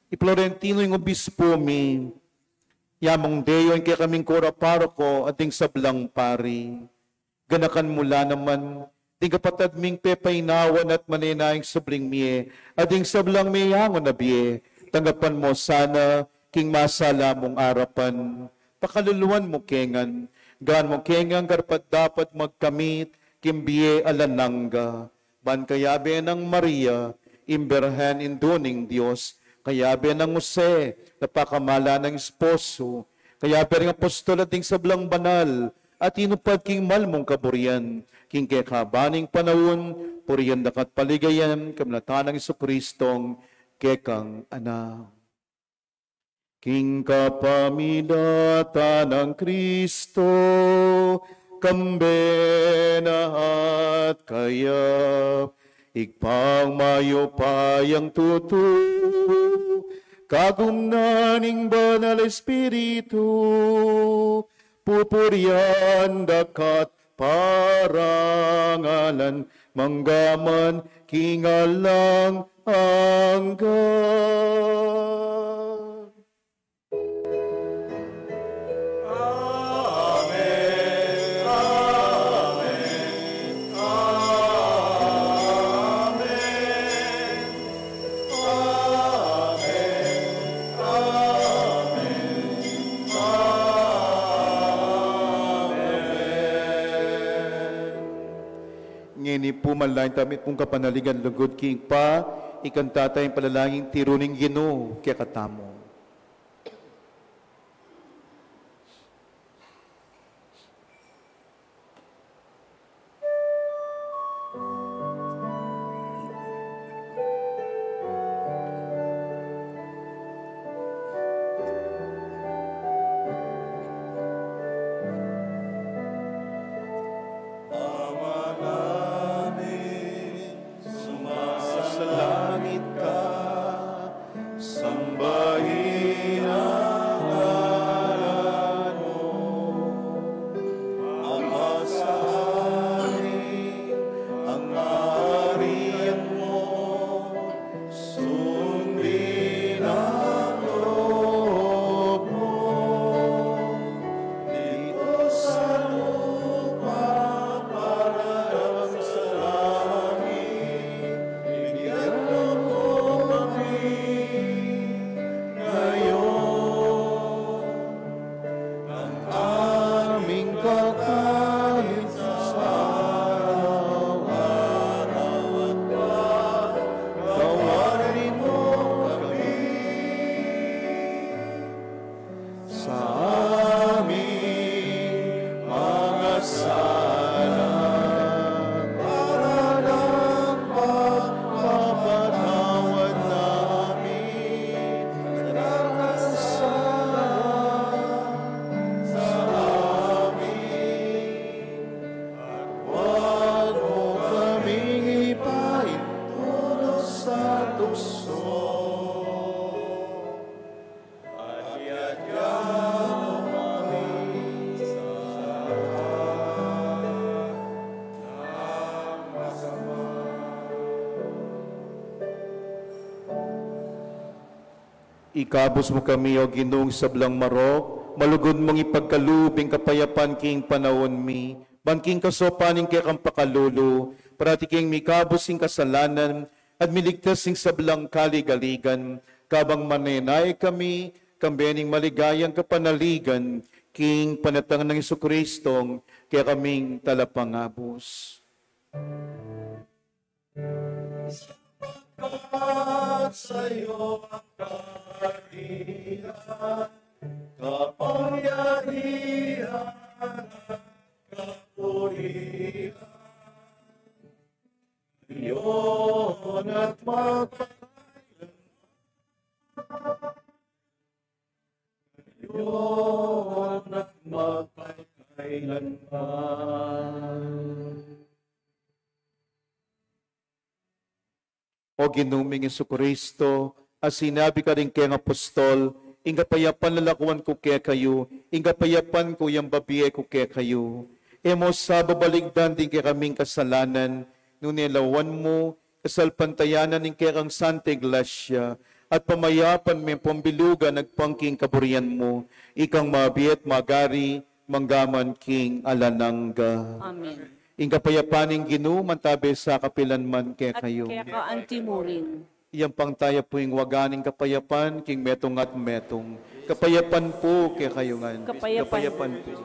i Florentino ing Obispo mi, i Among Deo ing kekaming kura paroko, at ding sablang pari. Ganakan mu la naman ding kapatad ming pepainawan at manenayang subling mie, at ding sablang meangu na bie, tanggapan mu sana king masala mung arapan. Pakaluluan mu ke ngan, gawang mu ke ngan karapat-dapat magkamit king bie alang angga. Ban kayabe nang Maria, ing Birhen, Indu ning Dios, kayabe nang Jose, na pakamalan nang esposo, kayabe ring apostol at ding sablang banal a tinupad king mal mung kaburian, king kekaban ning panaun, purian da ka at paligayan, kambe nang Jesukristong kekang Anak. King kapamilatan nang Kristo, kambe na at kaya, Ibpang mayupayang tutu, kagum na ning Banal Espiritu, pupurian da ka at parangalan, mangga man king alang angga. Amen. Amen. Amen. Amen. Amen. Ngeni pu, manalangin tamu, mitmung kapanaligan lugud king Ibpa, ikanta taya ing panalangin tiru ning Ginu kekatamu. Ama namin, sumasalangit ka, sambahin ang ngalan mo. Mapasabi ang kaharian mo, sundin ang loob mo dito sa lupa para sa langit. Bigyan mo kami ngayon ng aming kakanin sa araw-araw at patawarin mo kami sa aming mga sala, para ng pagpapatawad namin sa nagkasala sa amin. At huwag mo kaming ipaintulot sa tukso, at iadyanan mo kami sa lahat ng masama. Ikabus mu kami, O Ginung sablang marok, malugud mung ipagkalub ing kapayapan king panaun mi, ban king kasaupan ning kekang pakalulu, parati kaming mikabus king kasalanan, at miligtas king sablang kaligaligan, kabang manenaya kami, kambe ning maligayang kapanaligan, king panatang nang Jesucristong kekaming Talapangabus. Sapagkat sa'yo ang kaharian, kapangyarihan, at kapurian, ngayon at magpakailanman. Ngayon at magpakailanman. O Ginu ming Jesucristo, a sinabi ka karing keng apostol, ing kapayapan lalakuan ku kekayu, ing kapayapan ku yang babie ku kekayu. E mu sa babalikdan ding kekaming kasalanan, nune lawan mu kasalpantayanan ning kekang Santa Iglesia, at pamayapan me pambilugan agpang king kaburian mu, ikang mabie at magari, mangga man king alang angga. Amen. Ing kapayapan ning Ginu mantabe sa kapilan man kekayu. At keka anti mu rin. Iyampang taya pu ing waga ning kapayapan king metung at metung. Kapayapan pu kekayu ngan. Kapayapan. Kapayapan pu.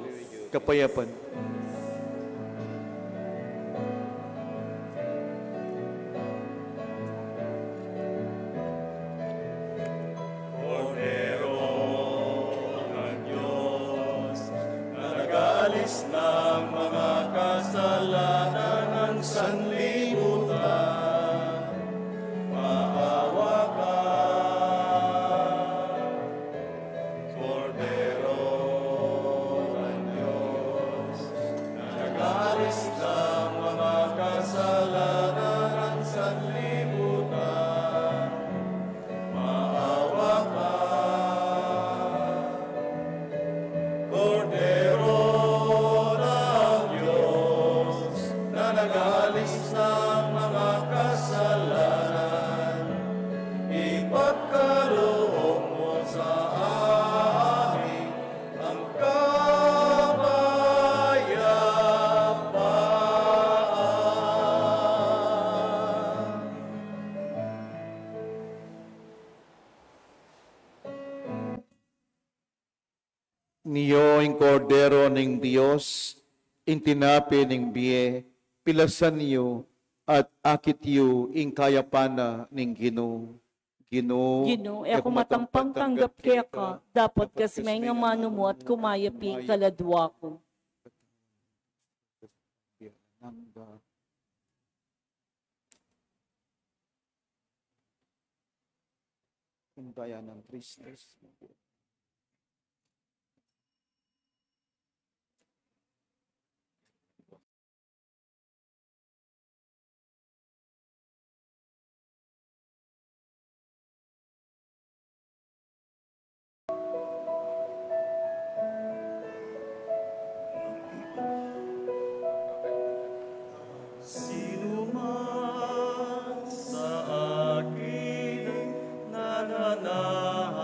Kapayapan. Kordero ng Diyos, na nagalis ng mga kasalanan ng sanlibutan, maawa ka. Kordero ng Diyos, na nagalis ng mga kasalanan ng sanlibutan, maawa ka. Kordero ng Diyos, na nagalis ng mga kasalanan, ipagkaloob mo sa amin ang kapayapaan. Nio ing Kordero ning Dios, ing tinape ning bie, pilasan yu at akit yu ing kayapan na ning Ginu. Ginu, Ginu, e ku matampang tanggap keka, dapot kasi maing amanu mu at kumayap ya ing kaladua ku. Ing daya ng Kristus. Sino man sa akin nananahan,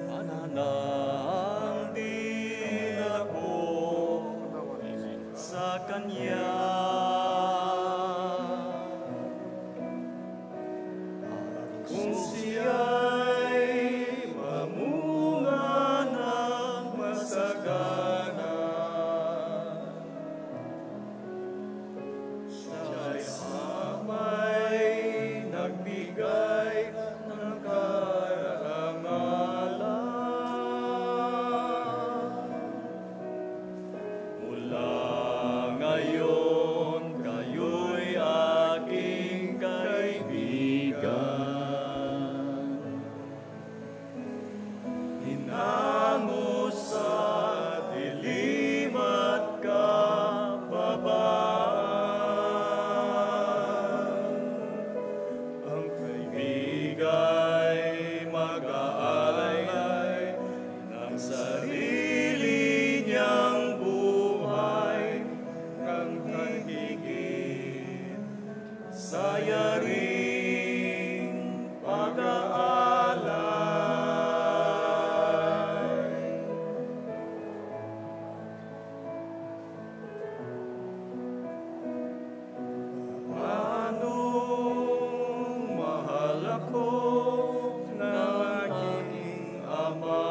nananahang dinako sa kanya. At kung siya'y mamunga ng masagana, siya'y amay nagbigay ng karangalan. Mula ngayon kayo'y aking kaibigan. Hinango sa dilim at kababaan, ang kaibigay mag-aalay ng sarili niyang buhay, kang higit sayaring pag-aalay. Anong mahal ako ng aking ama,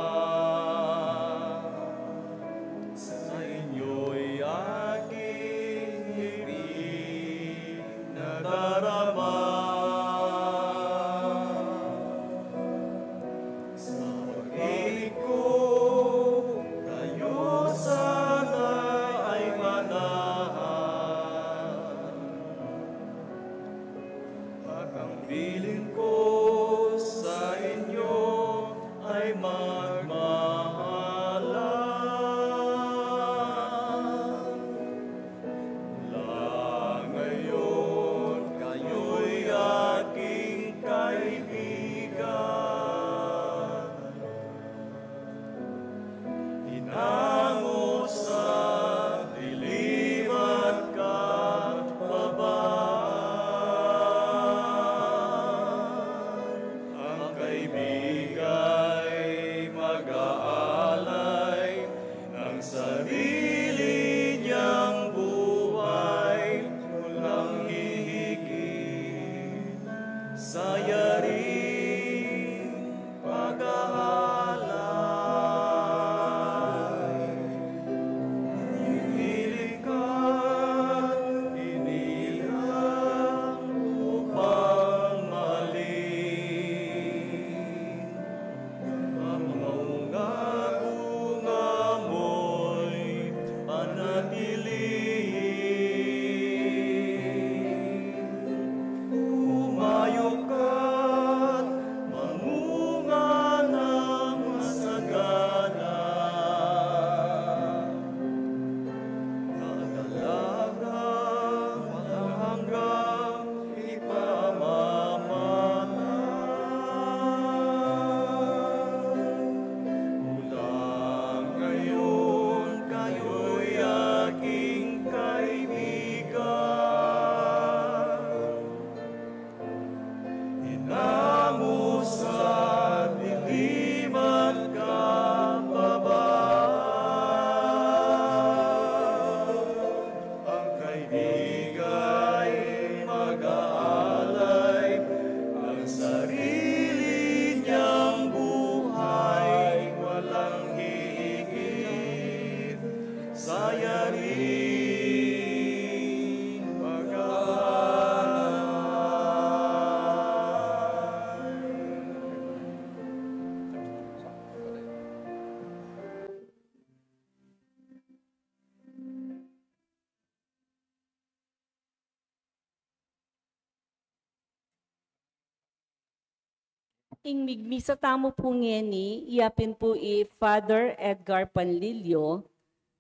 Ing migmisa tamu pu ngeni, iya pin pu i Father Edgar Panlilio,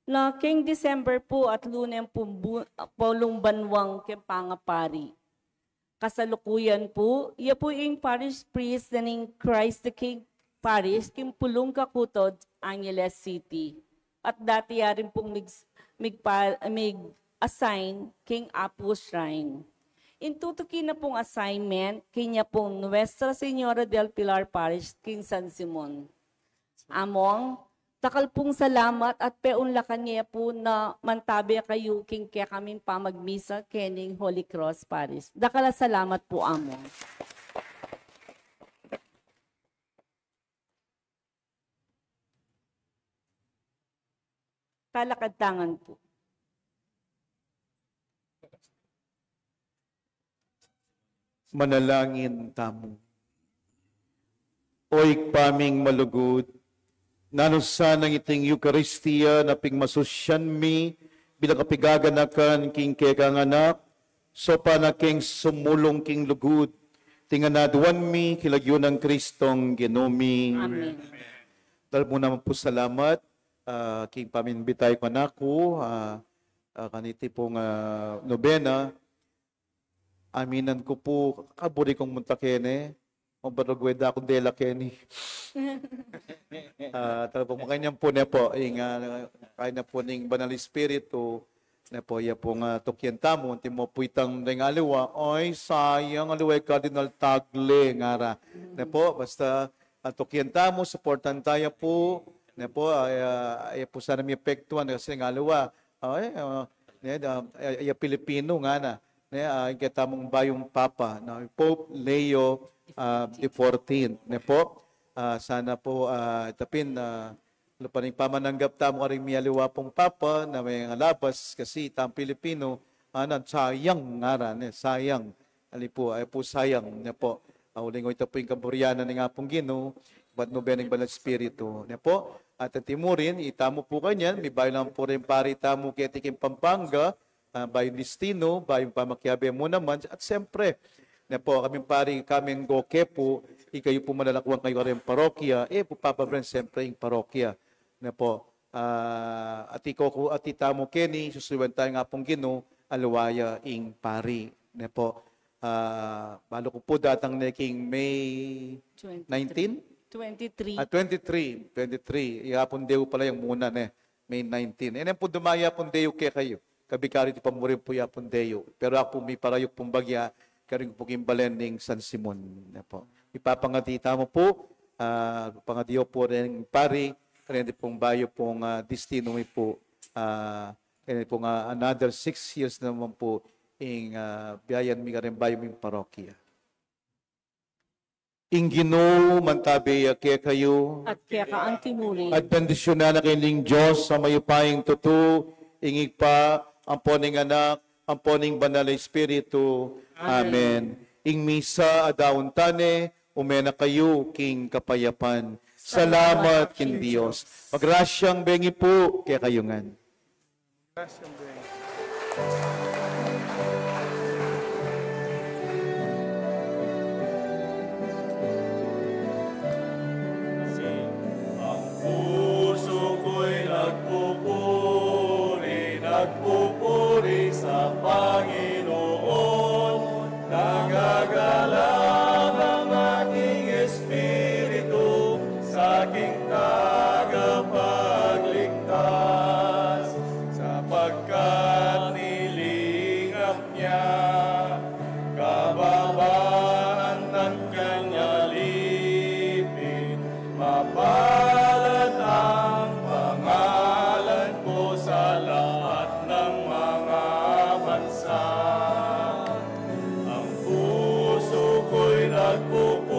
na keng December pu at lunem pu bu-, pulung banwang keng pangapari. Kasalukuyan pu, iya pu ing parish priest na ning Christ the King Parish king Pulung Kakutod, Angeles City. At dati ya rin pung mig-, migpa-, mig-assign king Apu Shrine. Ing tutuki na pung assignment, kanya pung Nuestra Señora del Pilar Parish king San Simon. Among, dakal pung salamat at paunlakan ye pu na mantabe kayu king kekaming pamagmisa kening Holy Cross Parish. Dakal a salamat pu, Among. Talakad tangan pu. Manalangin tamu. O Ibpa ming malugud, nanu sanang iting Eukaristia na pigmasusyan mi bilang kapigaganakan king kekang Anak, saupan na keng sumulung king lugud, king ngan aduan mi king lagyu nang Kristong Ginu mi. Amen. Dakal mu naman pu salamat, ah, king pamimbita yu kanaku, ah, ah, kaniti pung, ah, nobena, aminan ku pu, kaburi kung munta keni, o barugwe da kung dela keni. Ah, talagang makanyan pu, ne pu, ing, ah, kaya na pu ning Banal Espiritu, ne pu, iya pung, ah, tukian tamu, antimo pu itang deng aliwa, ay, sayang, aliwa i Cardinal Tagle, ngara. Ne pu, basta, ah, tukian tamu, suportan taya pu, ne pu, ah, iya pu sana mi epektuan, kasi deng aliwa, ay, ah, ne, ah, iya, iya Pilipino, ngana, ne, ah, ing ketamung bayung Papa, na, Pope Leo, ah, the fourteenth, ne pu. Ah, sana pu, ah, ita pin, ah, lupa ning pamananggap tamu karing miyaliwa pung Papa, na mengalabas, kasi itang Pilipino, ah, na, sayang, ngara, ne, sayang. Ali pu, ay pu sayang, ne pu. Ah, uling o ita pu ing kaburian na ning Apung Ginu, bat nobena ning Banal Espiritu, ne pu. At antimurin, itamu pu kanyan, mibayu naman pu ring pari tamu keti king Pampanga, ah, bayung destino, bayung pamakiabe mu naman, at siyempre, ne pu, kaming pari, kaming goke pu, ikayu pu manalakwan kayu karing parokya, e pu, Papa Bren, siyempre, ing parokya, ne pu, ah, ati ko ku, ati tamu keni, susuyan taya ning Apung Ginu, aliwa ya ing pari, ne pu. Ah, balu ku pu datang ne king May nineteen? Twenty-three. Ah, twenty-three, twenty-three. Iya pung deu pala yang muna, ne. May nineteen. E ne pu dumaya pung deu kekayu. Kabikari ti pamurin pu ya pung deu. Pero aku pu miparayuk pung bagya, karin ku pu king balen ning San Simon. Ne pu. Ipapangadi tamu pu, ah, pangadi yu pu ring pari, karin pung bayu pung, ah, destino mi pu, ah, karin pung, ah, another six years naman pu ing, ah, biayan mi karing bayu ming parokya. Ing Ginu mantabe ya kekayu. At keka antimurin. At bendisyunan na kayu ning Dios a mayupayang tutu, ing Ibpa, ampo ning Anak, ampo ning Banal a Espiritu. Amen. Amen. Ing misa a daun tane, ume na kayu king kapayapan. Salamat king Dios. Magrasyang bengi pu kekayu ngan. Ang puso ko'y nagpupuri, nagpupuri sa Panginoon. Nagagalak ang aking espiritu sa aking tagapagligtas, sapagkat nilingap niya kababaan ng kanyang alipin. Mapalad ang pangalan ko sa lahat ng mga bansa. Ang puso ko'y nagpupuri